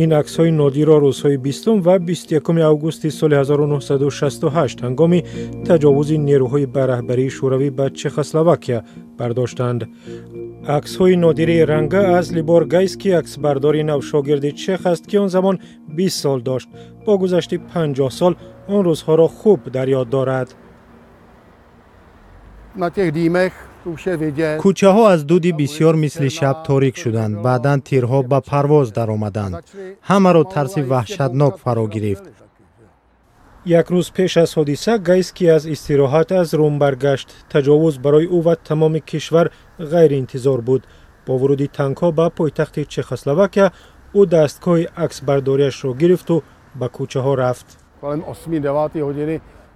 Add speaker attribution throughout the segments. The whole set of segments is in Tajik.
Speaker 1: Ин аксҳои нодирро рӯзҳои 20 ва 21 августи соли 1968 ҳангоми таҷовузи нерӯҳои ба раҳбарии Шӯравӣ ба Чехословакия бардоштанд. Аксҳои нодири ранга аз Либор Гайский, аксбардори навшогирди чех аст, ки он замон 20 сол дошт. Бо гузашти 50 сол он рӯзҳоро хуб дар ёд дорад.
Speaker 2: Кӯчаҳо аз дуди бисёр мисли шаб торик шуданд. Баъдан тирҳо ба парвоз даромаданд. Ҳамаро тарси ваҳшатнок фаро гирифт.
Speaker 1: Як рӯз пеш аз ҳодиса Гайский аз истироҳат аз Рум баргашт. Таҷовуз барои ӯ ва тамоми кишвар ғайриинтизор буд. Бо вуруди танкҳо ба пойтахти Чехословакия ӯ дастгоҳи аксбардориашро гирифту ба кӯчаҳо рафт.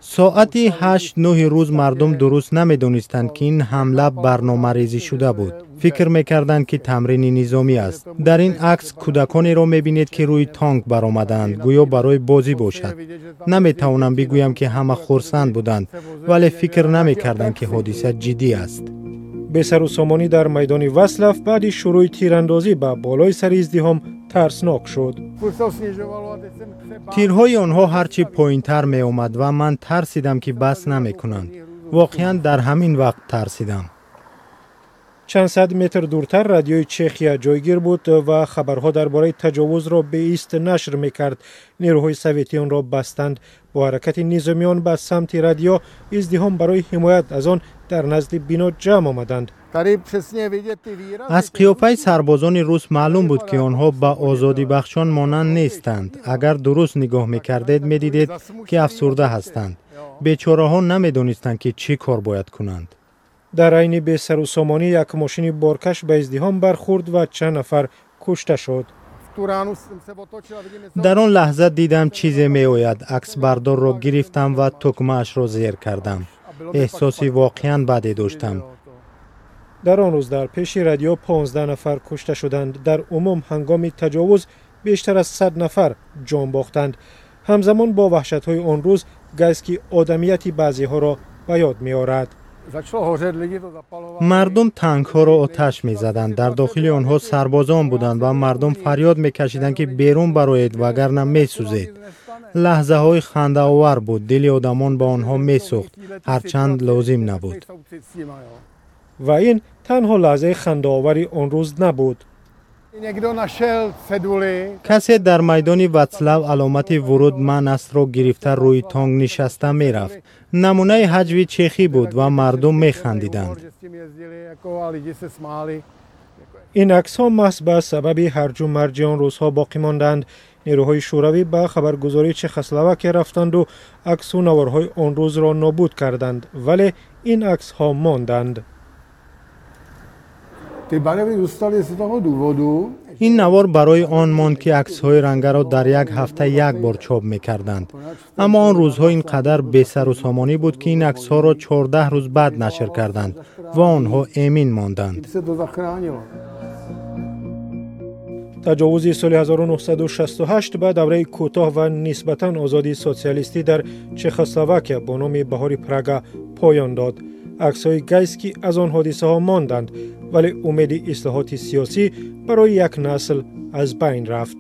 Speaker 2: Соати 8-9 рӯз мардум дуруст намедонистанд, ки ин ҳамла барномарезӣ шуда буд. Фикр мекарданд, ки тамрини низомӣ аст. Дар ин акс кӯдаконеро мебинед, ки рӯи танк баромадаанд, гӯё барои бозӣ бошад. Наметавонам бигӯям, ки ҳама хурсанд буданд, вале фикр намекарданд, ки ҳодиса ҷиддӣ аст.
Speaker 1: Бесарусомонӣ дар майдони Васлав баъди шурӯи тирандозӣ ба болои сари издиҳом тарснок шуд.
Speaker 2: Тирҳои онҳо ҳарчи поинтар меомад ва ман тарсидам, ки бас намекунанд. Воқеан дар ҳамин вақт тарсидам.
Speaker 1: Чанд сад метр дуртар радиои Чехия ҷойгир буд ва хабарҳо дар бораи таҷовузро беист нашр мекард. Нерӯҳои советӣ онро бастанд. Бо ҳаракати низомиён ба самти радио издиҳом барои ҳимоят аз он дар назди бино ҷамъ омаданд.
Speaker 2: Аз қиёфаи сарбозони рус маълум буд, ки онҳо ба озодибахшон монанд нестанд. Агар дуруст нигоҳ мекардед, медидед, ки афсурда ҳастанд. Бечораҳо намедонистанд, ки чӣ кор бояд кунанд.
Speaker 1: Дар айни бесарусомонӣ як мошини боркаш ба издиҳом бархӯрд ва чанд нафар кушта шуд.
Speaker 2: Дар он лаҳза дидам, чизе меояд. Аксбардорро гирифтам ва тукмаашро зер кардам. Эҳсоси воқеан баде доштам.
Speaker 1: Дар он рӯз дар пеши радио 15 нафар кушта шуданд. Дар умум ҳангоми таҷовуз бештар аз 100 нафар ҷон бохтанд. Ҳамзамон бо ваҳшатҳои он рӯз Гайский одамияти баъзеҳоро ба ёд меорад.
Speaker 2: Мардум танкҳоро оташ мезаданд. Дар дохили онҳо сарбозон буданд ва мардум фарёд мекашиданд, ки берун бароед, вагарна месӯзед. Лаҳзаҳои хандаовар буд. Дили одамон ба онҳо месӯхт, ҳарчанд лозим набуд.
Speaker 1: Ва ин танҳо лаҳзаи хандаовари он рӯз набуд.
Speaker 2: Касе дар майдони Ватслав аломати вуруд манъ астро гирифта рӯи тонг нишаста мерафт. Намунаи ҳаҷви чехӣ буд ва мардум механдиданд.
Speaker 1: Ин аксҳо маҳз ба сабаби ҳарҷу марҷи он рӯзҳо боқӣ монданд. Нерӯҳои шӯравӣ ба хабаргузории Чехословакия рафтанду аксу наворҳои он рӯзро нобуд карданд, вале ин аксҳо монданд.
Speaker 2: Ин навор барои он монд, ки аксҳои рангаро дар як ҳафта як бор чоп мекарданд. Аммо он рӯзҳо ин қадар бесарусомонӣ буд, ки ин аксҳоро 14 рӯз баъд нашр карданд ва онҳо эмин монданд.
Speaker 1: Таҷовузи соли 1968 ба давраи кӯтоҳ ва нисбатан озоди социалистӣ дар Чехословакия бо номи Баҳори Прага поён дод. Аксҳои Гайский аз он ҳодисаҳо монданд, вале умеди ислоҳоти сиёсӣ барои як насл аз байн рафт.